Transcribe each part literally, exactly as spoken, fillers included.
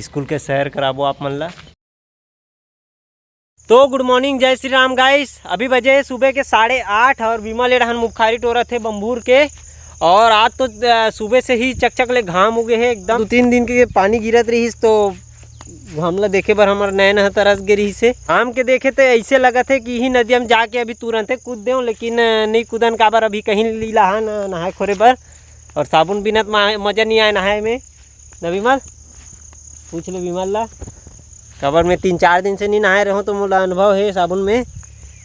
School के सैर कराबो आप मन ला। तो गुड मॉर्निंग, जय श्री राम गाइस। अभी बजे हे सुबह के साढ़े आठ और विमल ए डहन मुखारी टोरत हे बम्बूर के। और आज तो अ, सुबह से ही चकचक ले घाम उगे हे एकदम। दो तीन दिन के पानी गिरत रहिस तो घाम ला देखे बर हमर नैन ह तरस गे रहिस हे। घाम के देखे तो ऐसे लगत हे कि इही नदिया में जाके अभी तुरंत कूद देव, लेकिन अ, नहीं कूदन, काबर अभी कहीं लीला हा न नहाए खोरे बर। और साबुन बिना त मा- मजा नहीं आए नहाए में। न विमल, पूछ ले विमल ला, काबर मैं तीन चार दिन से नहीं नहाए रहूं तो मोला अनुभव हे साबुन में,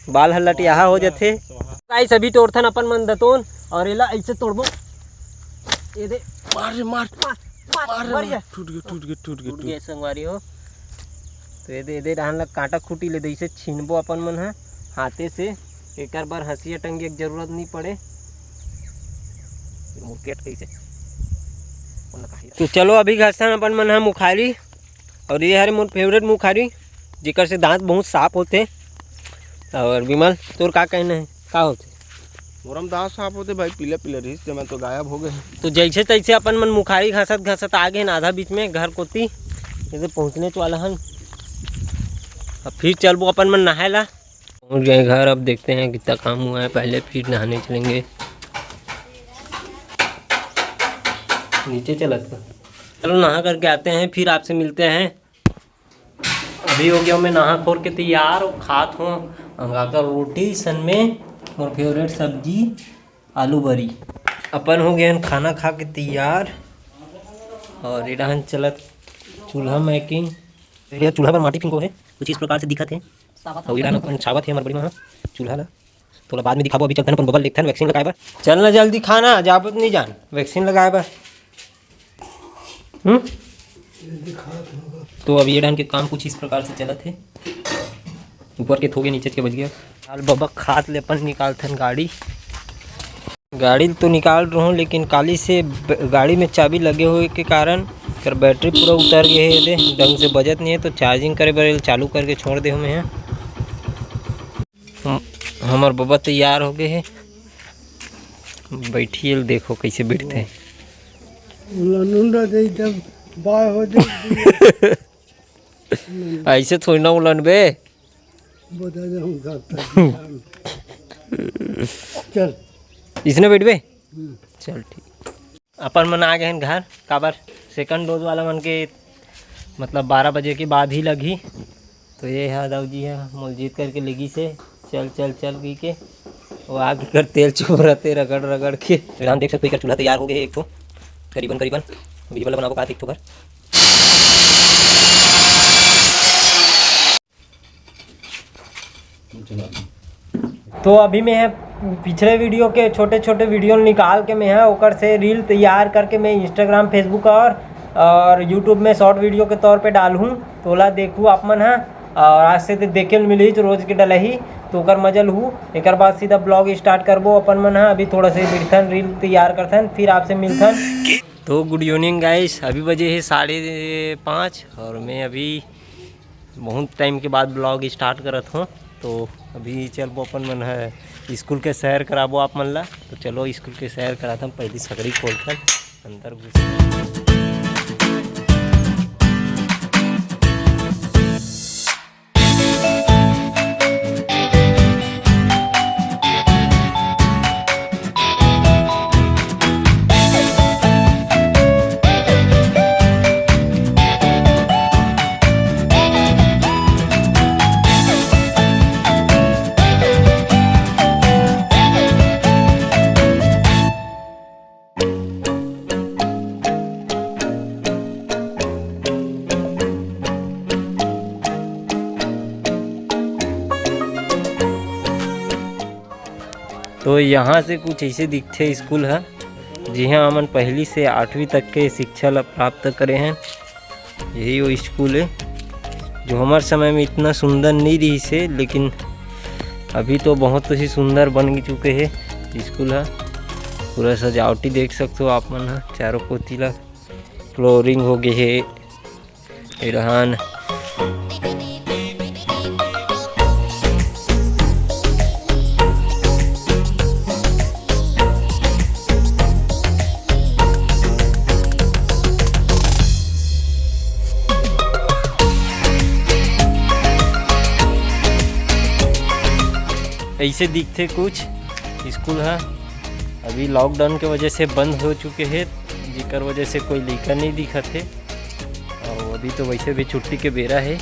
बाल ह लटियाहा हो जथे। गाइस, अभी टोरथन अपन मन दतोन और एला ऐसे तोड़बो। ये दे, मार रे, मार। मार, मार, मार रे, मार मार। ये। टूट गया, टूट गया, टूट गया, टूट टूट गया। गया संगवारी हो। तो ये दे, ये दे डहन ला कांटा खूटी ले दे, इसे छीनबो अपन मन ह हाथे से। एकर बर हंसिया टंगिया के जरूरत नहीं पड़े। मुकेट कैसे? तो चलो, अभी घसथन अपन मन ह मुखारी, और ये हरे मोर फेवरेट मुखारी, जेकर से दांत बहुत साफ होथे। और विमल, तोर का कहना है, का होथे? मोर म दांत साफ होथे भाई, पीला पीला रहिस ते, मैं तो गायब हो गए। तो जैसे तैसे अपन मन मुखारी घसत घसत आ गए हन आधा बीच में घर कोती, ये तो पहुँचने वाला हन। अब फिर चलबो अपन मन नहाए ला। पहुंच गए घर। अब देखते हैं कितना काम हुआ है, पहले फिर नहाने चलेंगे। नीचे चलत का। चलो, नहा करके आते हैं, फिर आपसे मिलते हैं। अभी हो गया मैं नहा खोर के तैयार और खात हूँ अंगाकर रोटी सन में, और फेवरेट सब्जी आलू बरी। अपन हो गए हैं खाना खा के तैयार, और ये रहन चलत चूल्हा मेकिंग। ये चूल्हा पर माटी फिंको है, कुछ इस प्रकार से दिखत है। अउ इलान अपन छावत हे हमर बड़ी माँ चूल्हा ला। तोला बाद में दिखाबो, अभी चलथन अपन बबा ल देखथन वैक्सीन लगाए बर। चल ना जल्दी, खाना जाबो त नहीं जान वैक्सीन लगाए बर। हम्म। तो अब ये ढंग के काम कुछ इस प्रकार से चलत हे। ऊपर के थोगे नीचे के बच गया। चाल बबा खात ले अपन निकालथन गाड़ी। गाड़ी तो निकाल रहूँ, लेकिन काली से ब-, गाड़ी में चाबी लगे हुए के कारण एकर बैटरी पूरा उतर गए है। दे ढंग से बजत नहीं है, तो चार्जिंग करे बर चालू करके छोड़ दे हूँ मैं। हम, हमर बबा तैयार हो गए है, बैठिए ल देखो कैसे बैठते हैं। लनुंडा दे जब बाय हो जाए। ऐसे थोड़ी ना उलन बे। बता दे हम करता है। चल। इसने बैठबे? हम्म। चल ठीक। अपन मन आ गए हैं घर, काबर सेकंड डोज वाला मन के मतलब बारह बजे के बाद ही लगही। तो ये है दाऊ जी है, मोल जीत करके लेगी से, चल चल चल गई के वो आग कर तेल चुभ रहते रगड़ रगड़ के। तो यहाँ देख सकते हो, एक चूल्हा तैयार हो गए एक ठो, करीबन करीबन। बीच वाला बनाबो का एक ठो घर। तो अभी मैं है पिछले वीडियो के छोटे छोटे वीडियो निकाल के मैं है ओकर से रील तैयार करके मैं इंस्टाग्राम, फेसबुक और, और यूट्यूब में शॉर्ट वीडियो के तौर पे डालहूँ। तो ओला देखू आप मन है, और आज से तो देखे ल मिलही तो रोज के डलही। तो ओकर मजा लहू, एकर बाद सीधा ब्लॉग स्टार्ट करबो अपन मन है। अभी थोड़ा से बिड़थन, रील तैयार करथन, फिर आपसे मिलथन। तो गुड इवनिंग गाइस, अभी बजे है साढ़े पाँच और मैं अभी बहुत टाइम के बाद ब्लॉग स्टार्ट करत हूँ। तो अभी चलबो अपन मन है स्कूल के सैर कराबो आप मन ला। तो चलो स्कूल के सैर करात हम, पहली सकड़ी खोलथन, अंदर घुस। तो यहाँ से कुछ ऐसे दिखथे स्कूल ह, जिहाँ हमन पहली से आठवीं तक के शिक्षा ला प्राप्त करे हैं। यही वो स्कूल है, जो हमारे समय में इतना सुंदर नहीं रही से, लेकिन अभी तो बहुत ही सुंदर बन चुके हैं स्कूल ह। पूरा सजावटी देख सकते हो आप मन ह, चारों कोती ला फ्लोरिंग हो गए है। इरहान। ऐसे दिखथे कुछ स्कूल ह। अभी लॉकडाउन के वजह से बंद हो चुके हे, जेकर वजह से कोई लइका नहीं दिखत हे। और अभी तो वैसे भी छुट्टी के बेरा हे,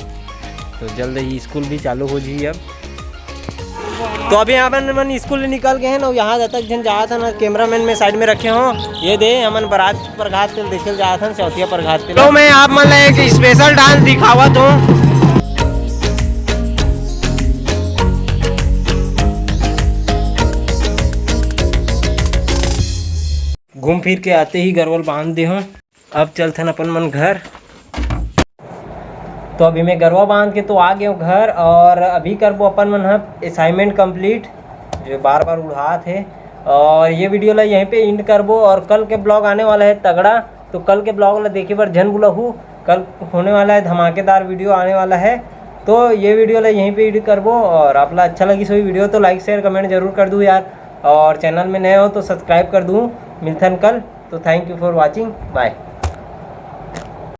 तो जल्द ही स्कूल भी चालू हो जाही अब। तो अभी हमन मन स्कूल ले निकल गए हैं ना, यहाँ जब तक झन जात हन, कैमरामैन में साइड में रखे हो, ये दे हमन बारात प्रघात के देखे जात हन, चौथिया प्रघात के। तो मैं आप मन ला एक स्पेशल डांस दिखावत हूँ। घूम फिर के आते ही गरवा ल बांध दे हो। अब चलथन अपन मन घर। तो अभी मैं गरवा बांध के तो आ गए हूँ घर, और अभी करबो अपन मन ह असाइनमेंट कंप्लीट, जो बार बार उड़ात हे। और ये वीडियो ला यहीं पे एंड करबो, और कल के ब्लॉग आने वाला है तगड़ा, तो कल के ब्लॉग ला देखे बर झन भुलाहू। कल होने वाला है धमाकेदार वीडियो आने वाला है, तो ये वीडियो ला यहीं पे एंड करबो। और आप ला अच्छा लगिस होही वीडियो तो लाइक शेयर कमेंट जरूर कर दू यार, और चैनल में नए हो तो सब्सक्राइब कर दू। मिलथन कल, तो thank you for watching, bye।